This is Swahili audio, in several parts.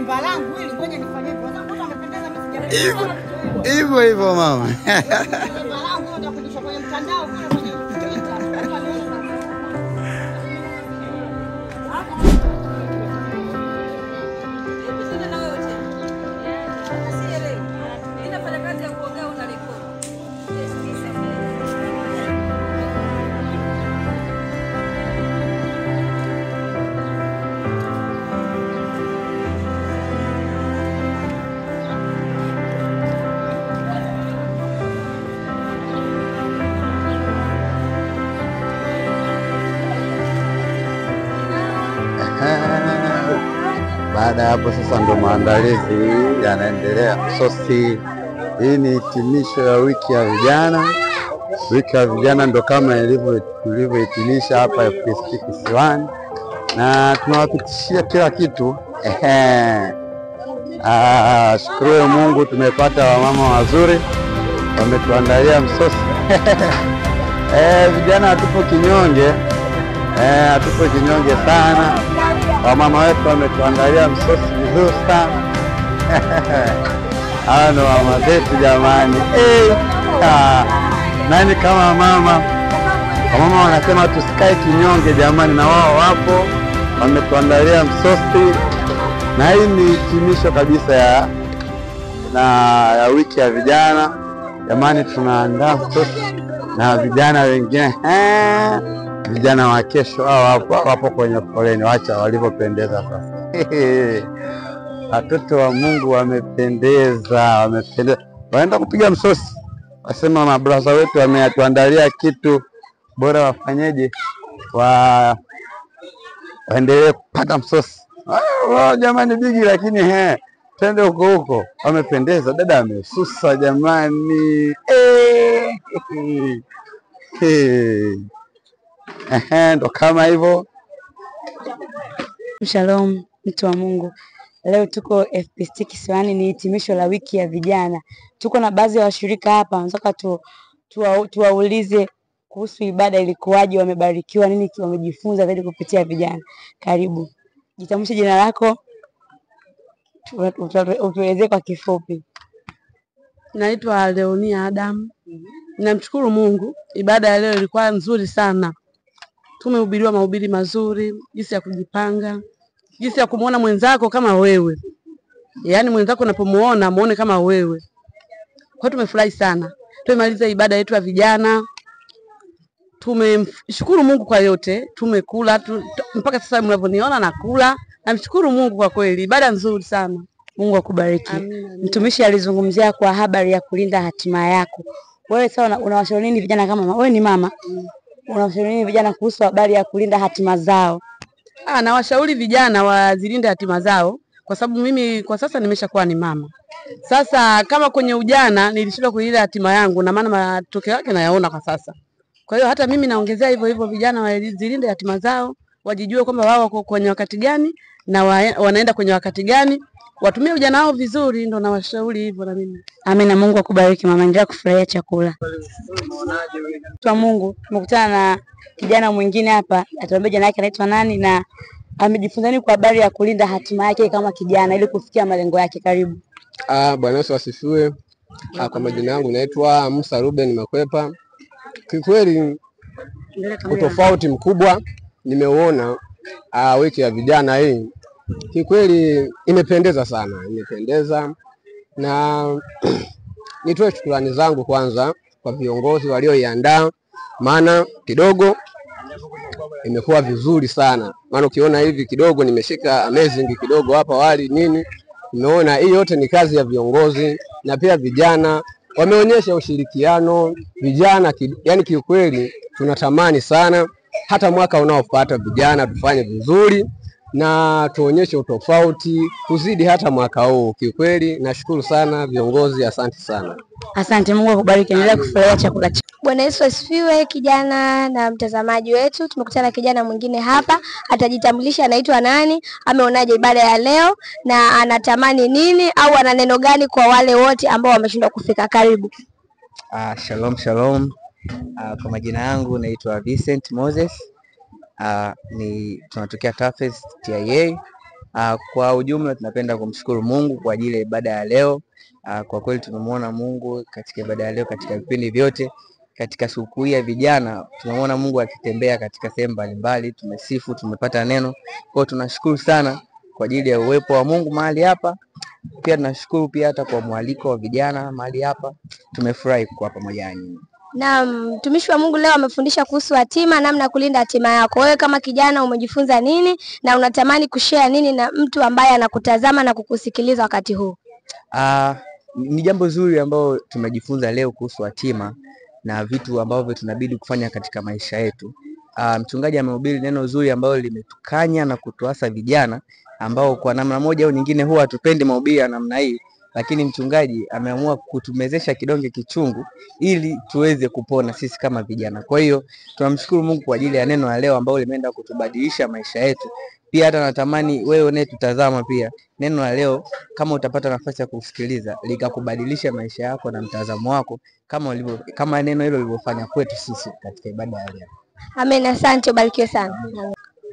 Lemba langu hili ngoja nifanye hivyo. Sasa mtoto amependeza, mimi sijapendeza. Hivyo hivyo mama. Lemba langu ndio kundisha kwenye mtandao kule kwenye Twitter. Baada ya hapo sasa ndo maandalizi yanaendelea. Msosi, hii ni hitimisho ya wiki ya vijana. Wiki ya vijana ndo kama tulivyohitimisha hapa FPCT Kisiwani, na tunawapitishia kila kitu. Shukuru Mungu tumepata wamama wazuri, wametuandalia msosi. Vijana hatupo kinyonge. Hatupo kinyonge sana. Wamama wetu wametuandalia msosi vizuri sana. Hawa ndo mama zetu jamani. Nani kama mama? Wamama wanasema tusikae kinyonge jamani, na wao wapo wametuandalia msosi. Na hii ni hitimisho kabisa ya wiki ya vijana. Jamani, tunaandaa msosi na vijana wengine. Vijana wa kesho hao wapo kwenye foleni, wacha walivyopendeza sasa. Watoto wa Mungu wamependeza, wamependeza. Waenda kupiga msosi. Wasema mabraza wetu wametuandalia kitu bora, wafanyeje? Waendelee kupata msosi. Jamani bigi, lakini twende huko huko. Wamependeza, dada amesusa jamani. Ndo kama hivyo. Shalom mtu wa Mungu. Leo tuko FPCT Kisiwani, ni hitimisho la wiki ya vijana. Tuko na baadhi ya washirika hapa, nataka tuwaulize kuhusu ibada ilikuwaje, wamebarikiwa nini, wamejifunza zaidi kupitia vijana. Karibu. Jitambulishe jina lako, utuelezee kwa kifupi. Naitwa Leonia Adam. Namshukuru Mungu, ibada ya leo ilikuwa nzuri sana. Tumehubiriwa mahubiri mazuri, jinsi ya kujipanga, jinsi ya kumuona mwenzako kama wewe. Yaani mwenzako unapomuona muone kama wewe. Kwa hiyo tumefurahi sana. Tumemaliza ibada yetu ya vijana. Tumemshukuru Mungu kwa yote. Tumekula mpaka sasa mnavyoniona nakula. Namshukuru Mungu kwa kweli, ibada nzuri sana. Mungu akubariki. Mtumishi alizungumzia kwa habari ya kulinda hatima yako. Wewe sasa unawashauri nini vijana kama mama? Wewe ni mama. Unawashauri nini vijana kuhusu habari ya kulinda hatima zao? Nawashauri vijana wazilinde hatima zao, kwa sababu mimi kwa sasa nimeshakuwa ni mama. Sasa kama kwenye ujana nilishindwa kuilinda hatima yangu, na maana matokeo yake nayaona kwa sasa. Kwa hiyo hata mimi naongezea hivyo hivyo, vijana wazilinde hatima zao, wajijue kwamba wao wako kwenye wakati gani na wanaenda kwenye wakati gani, watumie ujana wao vizuri, ndo nawashauri hivyo na mimi. Amina, Mungu akubariki mama, endelea kufurahia chakula. Kwa Mungu, tumekutana na kijana mwingine hapa, atuambie jina lake anaitwa nani na amejifunza nini kwa habari ya kulinda hatima yake kama kijana ili kufikia malengo yake. Karibu. Bwana Yesu asifiwe. Kwa majina yangu naitwa Musa Ruben Makwepa. Kikweli utofauti mkubwa nimeuona wiki ya vijana hii. Kikweli imependeza sana, imependeza. Na nitoe shukrani zangu kwanza kwa viongozi walioiandaa, maana kidogo imekuwa vizuri sana. Maana ukiona hivi kidogo nimeshika amazing kidogo hapa wali nini, nimeona hii yote ni kazi ya viongozi na pia vijana wameonyesha ushirikiano. Vijana yani kiukweli tunatamani sana hata mwaka unaofuata vijana tufanye vizuri na tuonyeshe utofauti kuzidi hata mwaka huu. Kiukweli nashukuru sana viongozi, asante sana. Asante, Mungu akubariki, endelea kufurahia chakula. Bwana Yesu asifiwe kijana na mtazamaji wetu. Tumekutana na kijana mwingine hapa, atajitambulisha anaitwa nani, ameonaje ibada ya leo na anatamani nini au ana neno gani kwa wale wote ambao wameshindwa kufika. Karibu. Shalom shalom. Kwa majina yangu naitwa Vincent Moses. Ni tunatokea Tafes TIA. Kwa ujumla tunapenda kumshukuru Mungu kwa ajili ya ibada ya leo. Kwa kweli tumemwona Mungu katika ibada ya leo, katika vipindi vyote, katika sikukuu ya vijana tumemwona Mungu akitembea katika sehemu mbalimbali, tumesifu, tumepata neno. Kwa hiyo tunashukuru sana kwa ajili ya uwepo wa Mungu mahali hapa. Pia tunashukuru pia hata kwa mwaliko wa vijana mahali hapa. Tumefurahi kuwa pamoja nanyi. Na mtumishi wa Mungu leo amefundisha kuhusu hatima, namna ya kulinda hatima yako. Wewe kama kijana umejifunza nini na unatamani kushare nini na mtu ambaye anakutazama na kukusikiliza wakati huu? Ni jambo zuri ambalo tumejifunza leo kuhusu hatima na vitu ambavyo tunabidi kufanya katika maisha yetu. Mchungaji amehubiri neno zuri ambalo limetukanya na kutuasa vijana ambao kwa namna moja au nyingine huwa hatupendi mahubiri ya namna hii, lakini mchungaji ameamua kutumezesha kidonge kichungu ili tuweze kupona sisi kama vijana. Kwa hiyo tunamshukuru Mungu kwa ajili ya neno la leo ambalo limeenda kutubadilisha maisha yetu. Pia hata natamani wewe unayetutazama pia neno la leo kama utapata nafasi ya kusikiliza likakubadilisha maisha yako na mtazamo wako kama neno hilo lilivyofanya kwetu sisi katika ibada ya leo. Amen, asante, ubarikiwe sana.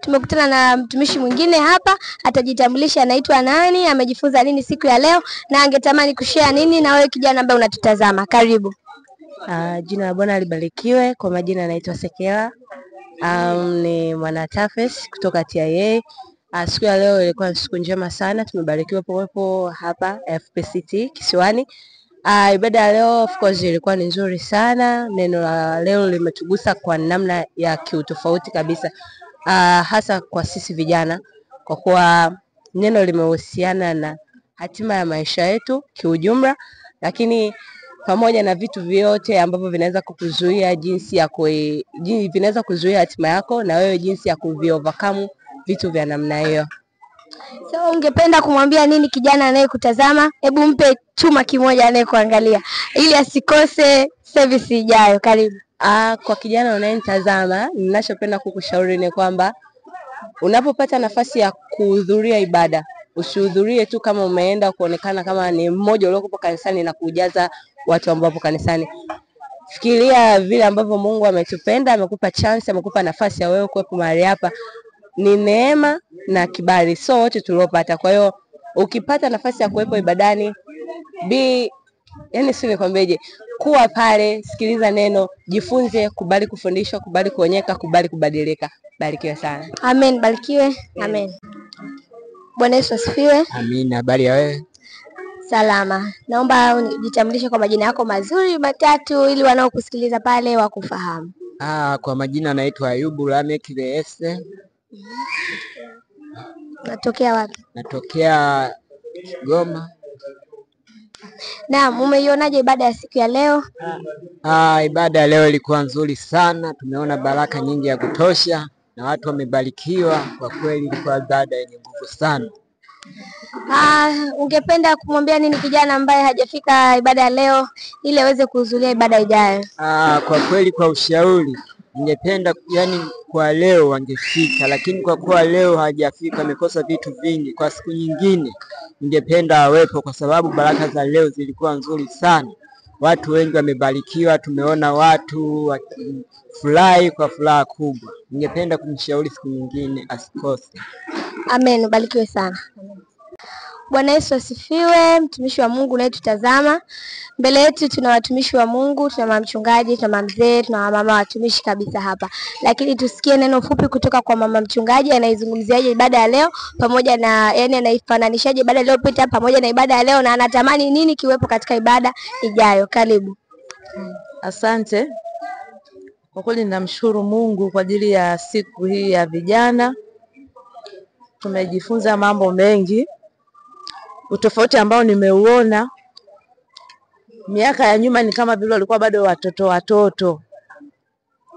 Tumekutana na mtumishi mwingine hapa, atajitambulisha anaitwa nani, amejifunza nini siku ya leo na angetamani kushare nini na wewe kijana ambaye unatutazama. Karibu. Jina la Bwana libarikiwe. Kwa majina anaitwa Sekela. Ni mwana TAFES kutoka TIA. Siku ya leo ilikuwa ni siku njema sana, tumebarikiwa kuwepo hapa FPCT Kisiwani. Ibada ya leo of course ilikuwa ni nzuri sana. Neno la leo limetugusa kwa namna ya kiutofauti kabisa. Hasa kwa sisi vijana, kwa kuwa neno limehusiana na hatima ya maisha yetu kiujumla, lakini pamoja na vitu vyote ambavyo vinaweza kukuzuia jinsi ya vinaweza kuzuia hatima yako na wewe jinsi ya kuviovercome vitu vya namna hiyo. So ungependa kumwambia nini kijana anayekutazama? Hebu mpe chuma kimoja anayekuangalia ili asikose service ijayo. Karibu. Kwa kijana unayenitazama, ninachopenda kukushauri ni kwamba unapopata nafasi ya kuhudhuria ibada, usihudhurie tu kama umeenda kuonekana kama ni mmoja uliokuwa kanisani na kujaza watu ambao wapo kanisani. Fikiria vile ambavyo Mungu ametupenda, amekupa chance, amekupa nafasi ya wewe kuwepo mahali hapa. Ni neema na kibali, so wote tuliopata. Kwa hiyo ukipata nafasi ya kuwepo ibadani, yani si nikwambieje, kuwa pale, sikiliza neno, jifunze, kubali kufundishwa, kubali kuonyeka, kubali kubadilika. Barikiwe sana. Amen, barikiwe. Amen. Bwana Yesu asifiwe. Amina. Habari ya wewe? Salama. Naomba ujitambulishe kwa majina yako mazuri matatu ili wanaokusikiliza pale wakufahamu. Kwa majina naitwa Ayubu Lamek Leese. Natokea wapi? Natokea Kigoma. Naam, umeionaje ibada ya siku ya leo? Ibada ya leo ilikuwa nzuri sana, tumeona baraka nyingi ya kutosha na watu wamebarikiwa. Kwa kweli ilikuwa ibada yenye nguvu sana. Ungependa kumwambia nini kijana ambaye hajafika ibada ya leo ili aweze kuhudhuria ibada ijayo? Kwa kweli kwa ushauri ningependa yani kwa leo wangefika, lakini kwa kuwa leo hajafika amekosa vitu vingi. Kwa siku nyingine ningependa awepo, kwa sababu baraka za leo zilikuwa nzuri sana. Watu wengi wamebarikiwa, tumeona watu wakifurahi kwa furaha kubwa. Ningependa kumshauri siku nyingine asikose. Amen, ubarikiwe sana. Bwana Yesu asifiwe. Mtumishi wa Mungu unayetutazama, mbele yetu tuna watumishi wa Mungu, tuna mama mchungaji, tuna mama mzee, tuna mama watumishi kabisa hapa. Lakini tusikie neno fupi kutoka kwa mama mchungaji, anaizungumziaje ibada ya leo pamoja na yani anaifananishaje ibada iliyopita pamoja na ibada ya leo na anatamani nini kiwepo katika ibada ijayo. Karibu. Asante. Kwa kweli ninamshukuru Mungu kwa ajili ya siku hii ya vijana. Tumejifunza mambo mengi. Utofauti ambao nimeuona miaka ya nyuma ni kama vile walikuwa bado watoto,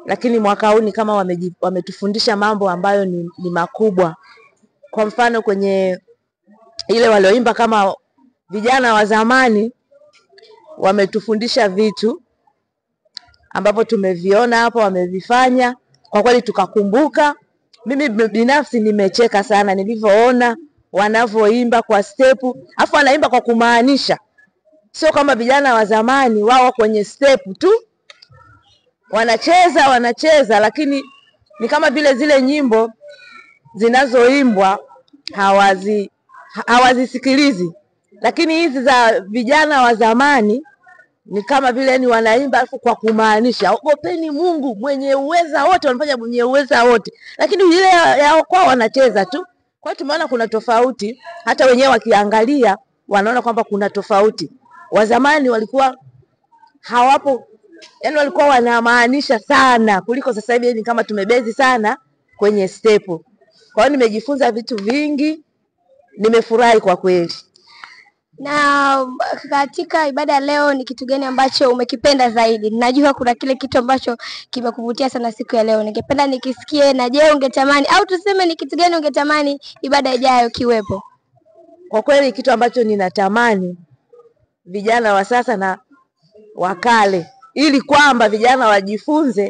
lakini mwaka huu ni kama wametufundisha mambo ambayo ni makubwa. Kwa mfano kwenye ile walioimba kama vijana wa zamani, wametufundisha vitu ambapo tumeviona hapo wamevifanya, kwa kweli tukakumbuka. Mimi binafsi nimecheka sana nilivyoona wanavyoimba kwa stepu, afu wanaimba kwa kumaanisha. Sio kama vijana wa zamani wao kwenye step tu wanacheza, lakini ni kama vile zile nyimbo zinazoimbwa hawazisikilizi, lakini hizi za vijana wa zamani ni kama vile ni wanaimba alafu kwa kumaanisha ogopeni Mungu mwenye uweza wote, wanafanya mwenye uweza wote, lakini ile yao kwao wanacheza tu. Kwa hiyo tumeona kuna tofauti, hata wenyewe wakiangalia wanaona kwamba kuna tofauti. Wa zamani walikuwa hawapo, yani walikuwa wanamaanisha sana kuliko sasa hivi, ni kama tumebezi sana kwenye stepu. Kwa hiyo nimejifunza vitu vingi, nimefurahi kwa kweli. Na katika ibada ya leo ni kitu gani ambacho umekipenda zaidi? Najua kuna kile kitu ambacho kimekuvutia sana siku ya leo, ningependa nikisikie. Na je, ungetamani au tuseme ni kitu gani ungetamani ibada ijayo kiwepo? Kwa kweli kitu ambacho ninatamani vijana wa sasa na wa kale, ili kwamba vijana wajifunze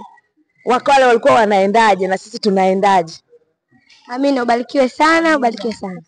wa kale walikuwa wanaendaje na sisi tunaendaje. Amina, ubarikiwe sana, ubarikiwe sana.